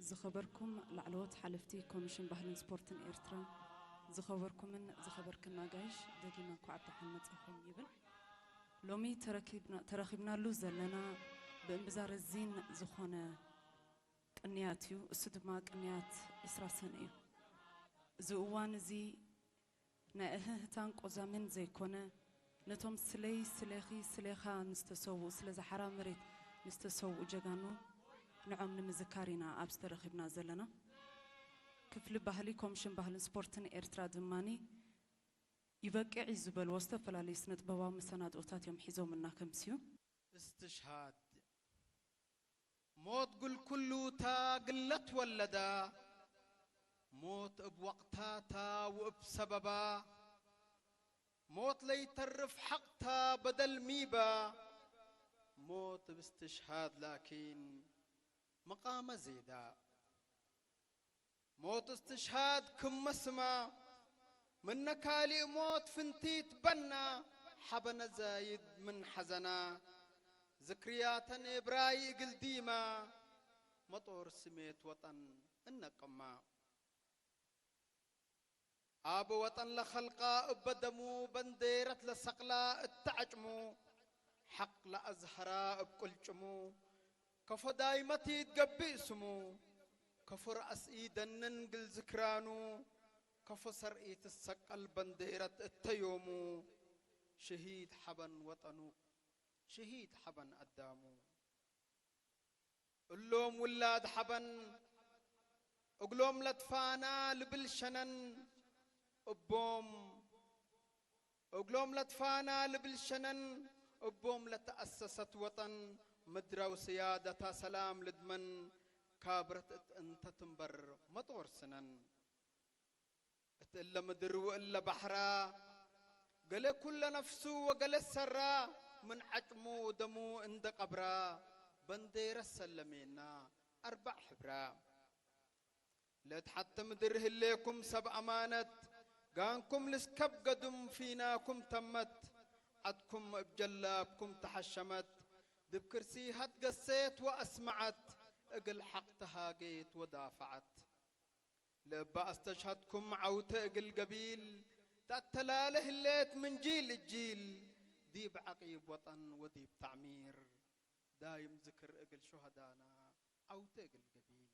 ዝኸበርኩም ላዕለዎት ሓለፍቲ ኮሚሽን ባህልን ስፖርትን ኤርትራ፣ ዝኸበርኩምን ዝኸበርክን ኣጋይሽ፣ ደጊመ እንኳዕ ብደሓን መጻኹም ይብል። ሎሚ ተረኪብና-፣ ተረኺብናሉ ዘለና ብእምብዛ ረዚን ዝኾነ ቅንያት እዩ። እሱ ድማ ቅንያት ዕስራ ሰነ እዩ። እዚ እዋን እዚ ናይ እህህታን ቆዛምን ዘይኮነ፣ ነቶም ስለይ፣ ስለኺ፣ ስለኻ ንዝተሰውኡ፣ ስለ ዝሓራ መሬት ንዝተሰውኡ ጀጋኑ ንዖም ንምዝካር ኢና ኣብዚ ተረኺብና ዘለና። ክፍሊ ባህሊ ኮሚሽን ባህልን ስፖርትን ኤርትራ ድማኒ ይበቅዕ እዩ ዝበልዎ ዝተፈላለዩ ስነ ጥበባዊ መሰናድኦታት እዮም ሒዞምልና ከምስዩ። استشهاد ሞት ግል ኩሉ እታ ግለት ወለዳ ሞት እብ ወቕታታ ወእብ ሰበባ ሞት ለይተርፍ ሐቕታ በደል ሚባ ሞት እብ እስትሽሃድ ላኪን መቓመ ዜዳ ሞት እስትሽሃድ ክመ ስማ ምነ ካልእ ሞት ፍንቲት በና ሐበነ ዛይድ ምን ሐዘና ዝክርያተን እብራይ እግል ዲማ መጦር ስሜት ወጠን እነቅማ። ኣብ ወጠን ለኸልቃ እበ ደሙ በንዴረት ለሰቅላ እተ ዐጭሙ ሐቅ ለአዝሀራ እብ ቅልጭሙ ከፎ ዳይመት ኢትገብእ ስሙ ከፎ ረአስ ኢደንን ግል ዝክራኑ ከፎ ሰር ኢትሰቀል በንዴረት እተ ዮሙ ሽሂድ ሐበን ወጠኑ ሽሂድ ሐበን አዳሙ። እሎም ውላድ ሐበን እግሎም ለትፋና ልብል ሸነን እቦም እግሎም ለትፋና ልብል ሸነን እቦም ለተአሰሰት ወጠን ምድራዊ ስያደታ ሰላም ልድመን ካብረት እት እንተ ትንበር መጦር ስነን። እት እለ ምድር ወእለ ባሕራ፣ ገሌ ኩለ ነፍሱ ወገሌ ሰራ፣ ምን ዐጭሙ ወደሙ እንደ ቀብራ፣ በንዴረ ሰለሜና አርባዕ ሕብራ። ለእት ሐተ ምድር ህሌኩም ሰብ አማነት፣ ጋንኩም ልስከብ ገዱም ፊናኩም ተመት፣ ዐድኩም እብ ጀላብኩም ተሐሸመት፣ ድብ ክርሲሃ ትገሴት ወአስመዐት፣ እግል ሐቅ ተሃጌት ወዳፈዐት። ለእበ አስተሽሀድኩም ዐውተ እግል ገቢል፣ ተአተላለ ህሌት ምን ጂል እጂል፣ ዲብ ዐቂብ ወጠን ወዲብ ተዕሚር፣ ዳይም ዝክር እግል ሹሀዳና ዐውተ እግል ገቢል።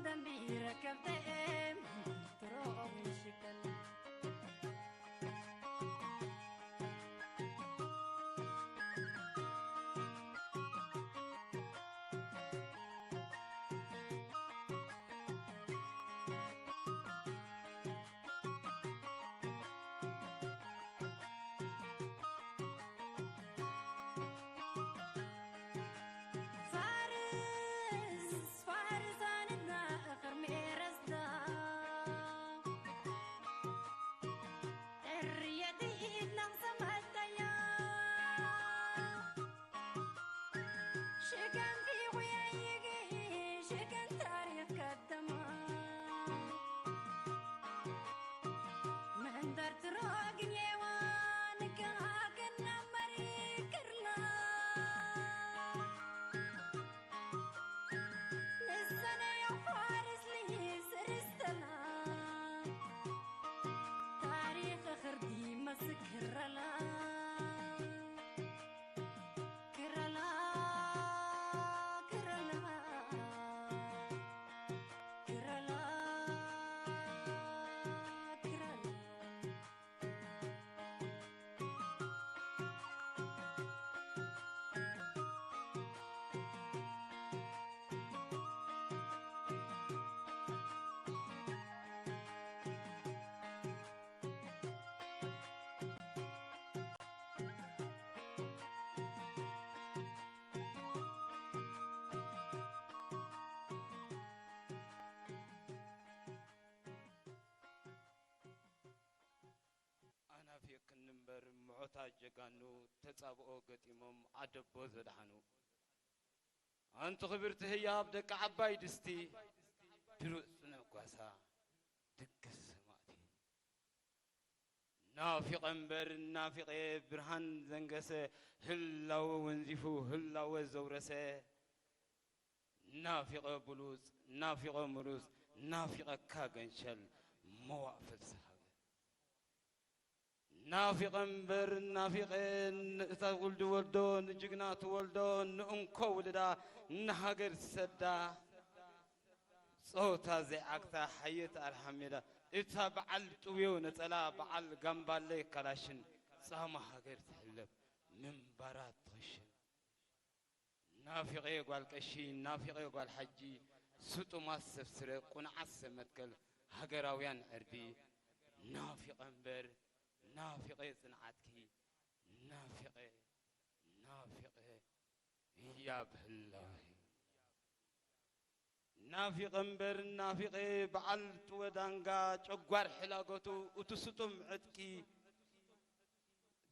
ደንቢረ ከብተኤም ትሮኦም ይሽከል። ፋርስ ፋርዛንና እኽር ሜረስዳ ዕርየት ኢድና ክሰመተያ ሽገን ፊቑየይጊ ሽገን ታሪኽ ከተማ መንደር ትሮግን የዋን ከሃገና መሪክርና ንሰነ የፋርስ ልይስ ርስተና ታሪኽ ኽርዲ መስክረላ ክረላ ክረላ ክረላ ክረላ ኣናፊቅክኒ እምበር ምዖታት ጀጋኑ ተጻብኦ ገጢሞም ኣደቦ ዘድሓኑ። ኣንቲ ክብርቲ ህያብ ደቂ ዓባይ ድስቲ ድሩት ጽኑዕ ጓሳ ድግስ ሰማእቲ። ናፊቐ እምበር ናፊቐ ብርሃን ዘንገሰ ህላወ ወንዚፉ ህላወ ዘውረሰ ናፊቐ ብሉጽ ናፊቐ ምሩጽ ናፊቐካ ገንሸል መዋእ ፍልሲ ሃገር። ናፊቐ እምበር ናፊቐ ንእታ ውልዲ ወልዶ ንጅግና ትወልዶ ንእንኮ ውልዳ ንሃገር ትሰዳ ጾታ ዘይዓግታ ሓየት ኣርሓ ሜዳ እታ በዓል ጥውዮ ነጸላ በዓል ጋምባለ ካላሽን ጻማ ሃገር ትሕለብ ምንባራ ትኽሽን። ናፊቐ ጓል ቀሺ ናፊቐ ጓል ሓጂ ስጡማት ሰብ ስረ ቁንዓት ሰብ መትከል ሃገራውያን ዕርዲ ናፊቐ እምበር ናፊቐ ጽንዓትኪ ናፊቐ ናፊቐ ህያብ ህላወኺ። ናፊቐ እምበር ናፊቐ በዓል ጥወ ዳንጋ ጨጓር ሕላገቱ እቱ ስጡም ዕጥቂ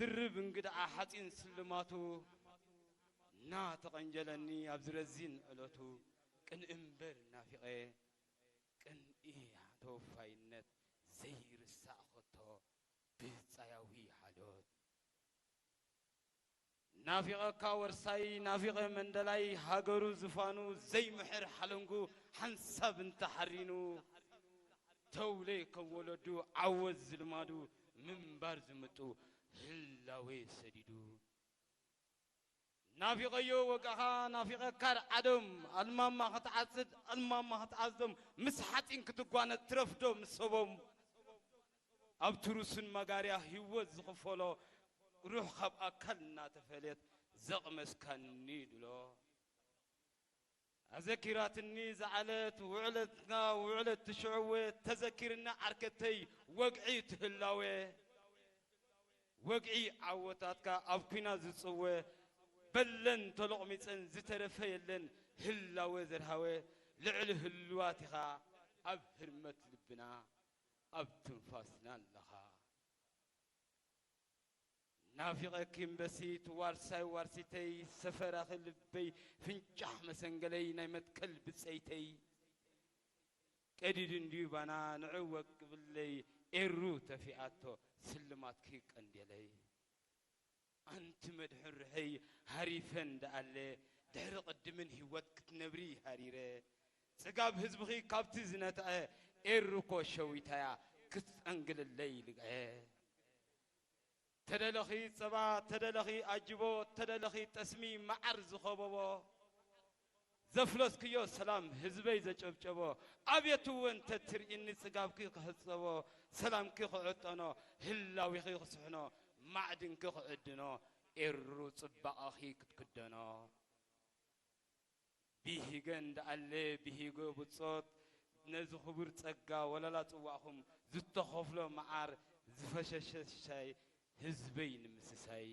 ድርብ እንግድዓ ሓፂን ስልማቱ እናተቐንጀለኒ ኣብዚ ረዚን ዕለቱ ቅንኢ እምበር ናፊቐ ቅንኢ ተወፋይነት ዘይርሳዕ ኸቶ ብጻያዊ ሓልዮት ናፊቐካ ወርሳይ ናፊቐ መንደላይ ሃገሩ ዝፋኑ ዘይምሕር ሓለንጉ ሓንሳብ እንተሓሪኑ ተውለ ከም ወለዱ ዓወት ዝልማዱ ምንባር ዝምጡ ህላዌ ሰዲዱ ናፊቐዮ ወጋኻ ናፊቐካ ዓዶም ኣልማማ ክትዓጽድ ኣልማማ ክትዓጽዶም ምስ ሓጺን ክትጓነ ትረፍዶ ምስ ሰቦም ኣብቲ ሩስን መጋርያ ህይወት ዝኽፈሎ ሩሕ ካብ ኣካል እናተፈለየት ዘቕመስካኒ ድሎ ኣዘኪራትኒ ዝዓለት ውዕለትና ውዕለት ትሽዕወ ተዘኪርኒ ዓርከተይ ወግዒ ትህላወ ወግዒ ዓወታትካ ኣብ ኲናት ዝጽወ በለን ተሎቕሚጸን ዝተረፈ የለን ህላወ ዘድሃወ ልዕሊ ህልዋት ኢኻ ኣብ ህርመት ልብና ኣብ ትንፋስና ኣለኻ። ናፊቐኪ እምበሲት ዋርሳይ ዋርሲተይ ሰፈራኺ ልበይ ፍንጫሕ መሰንገለይ ናይ መትከል ብጸይተይ ቀዲዱ እንድዩ ባና ንዕወቅ ብለይ ኤሩ ተፊኣቶ ስልማትኪ ቀንዴለይ ኣንቲ መድሕን ርሐይ ሃሪፈ እንዳኣለ ድሕሪ ቅድምን ህይወት ክትነብሪ ሃሪረ ጽጋብ ህዝብኺ ካብቲ ዝነትዐ ኤሩኮ ሸዊታያ ክትጸንግልለይ ልግዐ ተደለኺ ጸባ ተደለኺ ኣጅቦ ተደለኺ ጠስሚ መዓር ዝኸበቦ ዘፍለስክዮ ሰላም ህዝበይ ዘጨብጨቦ፣ ኣብየት እውን ተትርእኒ ጽጋብኪ ክሕጸቦ፣ ሰላምኪ ክዕጠኖ፣ ህላዊኺ ክስሕኖ፣ ማዕድንኪ ክዕድኖ፣ ኤሩ ጽባቐኺ ክትክደኖ። ብሂገ እንዳኣለ ብሂገ ብጾት፣ ነዚ ክቡር ጸጋ ወላላ ጽዋእኹም ዝተኸፍሎ መዓር ዝፈሸሸ ሽሻይ ህዝበይ ንምስሳይ።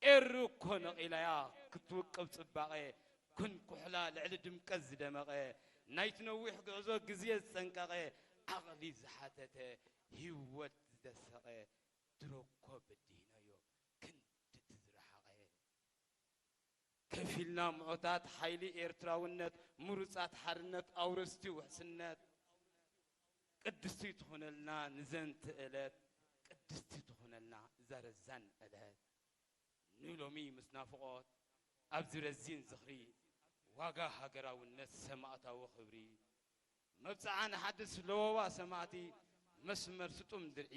ኤሩ እኮ ነቒላያ ክትውቅብ ጽባቐ፣ ኩንኩሕላ ልዕሊ ድምቀት ዝደመቐ፣ ናይቲ ነዊሕ ጉዕዞ ግዜ ዝጸንቀቐ፣ ዓቕሊ ዝሓተተ ህይወት ዝደሰቐ፣ ድሮ እኮ በዲህናዮ ክንድቲ ዝረሓቐ። ከፊልና ምዑታት ሓይሊ ኤርትራውነት፣ ምሩጻት ሓርነት፣ ኣውረስቲ ውሕስነት፣ ቅድስቲ ትኹነልና ንዘንቲ ዕለት፣ ቅድስቲ ትኹነልና እዛ ረዛን ዕለት። ንሎሚ ምስ ናፍቖት ኣብዚ ረዚን ዝኽሪ ዋጋ ሃገራውነት ሰማእታዊ ክብሪ፣ መብጽዓ ንሓድስ ለበዋ ሰማእቲ፣ መስመር ስጡም ድርዒ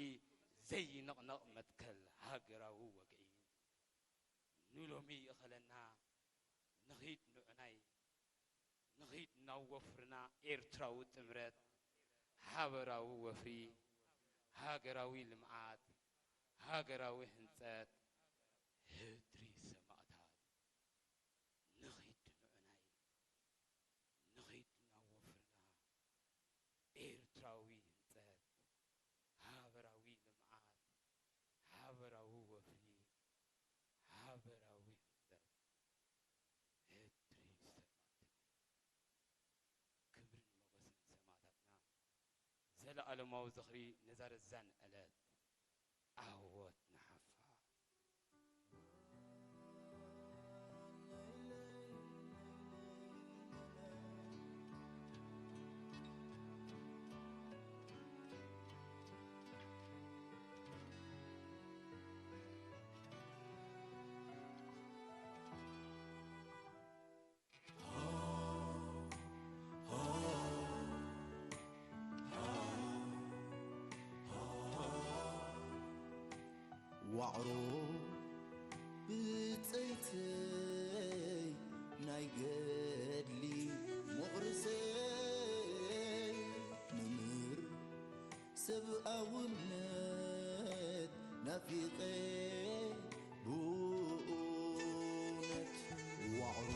ዘይንቕነቕ መትከል ሃገራዊ ወግዒ። ንሎሚ ይእኸለና ንኺድ ንዑናይ፣ ንኺድ ናብ ወፍርና ኤርትራዊ ጥምረት፣ ሓበራዊ ወፍሪ፣ ሃገራዊ ልምዓት፣ ሃገራዊ ህንጸት፣ ህድሪ ሰማእታት። ንኺድ ንዑናይ፣ ንኺድ ናብ ወፍርና ኤርትራዊ ህንጸት፣ ሓበራዊ ልምዓት፣ ሓበራዊ ወፍሪ፣ ሓበራዊ ህንጸት፣ ህድሪ ሰማእትነት። ክብርን ሞገስን ንሰማእታትና። ዘለኣለማዊ ዝኽሪ ነዛ ረዛን ዕለት። ዓወት ንሓፋ። ዋዕሮ ብጸይተይ ናይ ገድሊ መቑርሰይ፣ መምህር ሰብኣውነት ናፊቐ ብእውነት። ዋዕሮ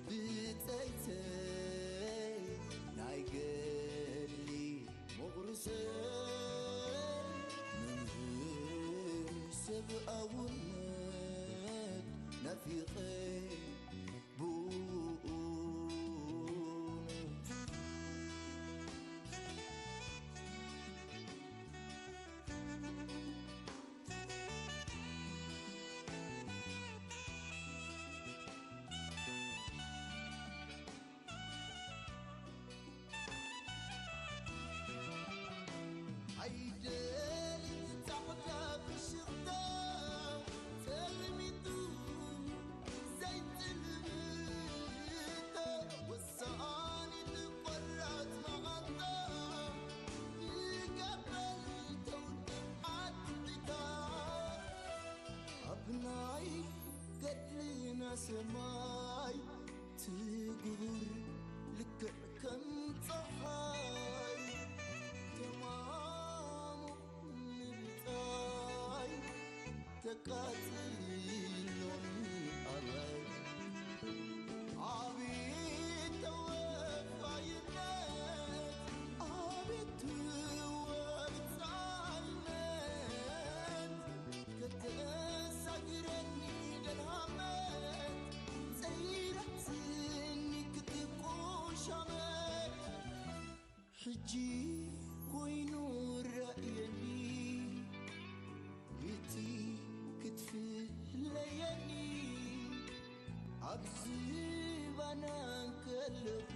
ብጸይተይ ናይ ገድሊ መቑርሰይ፣ መምህር ሰብኣውነት ናፊቐ ብእውነት። ኣይደልን ጻዕዳ ብሽቕታ ጸልሚቱ ዘይጥልምቶ ወሳኒት ቆራጽ መዓልታ ንቀበል ተውድብ ኣትሊታ ኣብ ናይ ገድልና ሰማይ ትጉር ልክዕ ከም ጸሓይ ተማሙቕ ንብጻይ ተቃጽሎኒ ኣባይ። ኣቤት ተወፋይነት፣ ኣቤት ተወጻይነት፣ ከተሳግረኒ ደልሃመት፣ ጸይራትኒ ክትቁሻመት። ሕጂ ኮይኑ ረእየኒ እቲ ክትፍለየኒ ኣብ ዝባና ከለኹ